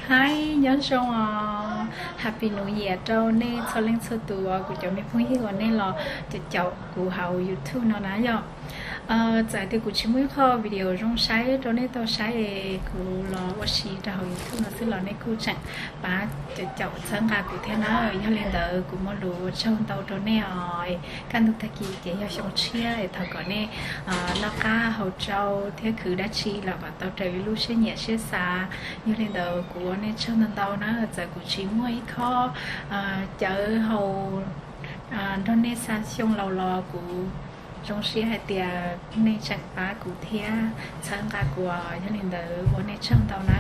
Hi, nyob zoo os, Happy New Year rau nej txhua leej txhua tus, kuv cov me phooj ywg uas nej los caum kuv hauv YouTube no na yom. Txawm tias kuv tsis muaj ib qho video zoo saib rau nej tau saib es kuv los ua si rau hauv YouTube no xwb los nej kuj tseem pab caum txhawb nqa kuv thiab na. Yog li ntawd kuv muaj lus ua tsaug ntau rau nej os. Kaj ntug tag kis ces yog xyoo tshiab es thov kom nej noj qab haus tsau thiab khwv dab tsi los kom tau raws li lub siab nyiam siab xav. Yog li ntawd kuv ua nej tsaug ntau ntau na, txawm kuv tsis muaj ib qho cawv hau nrog nej xa xyoo laus los kuv zoo siab hais tias nej tseem pab kuv thiab txhawb nqa kuv, yog li ntawd ua nej tsaug ntau na.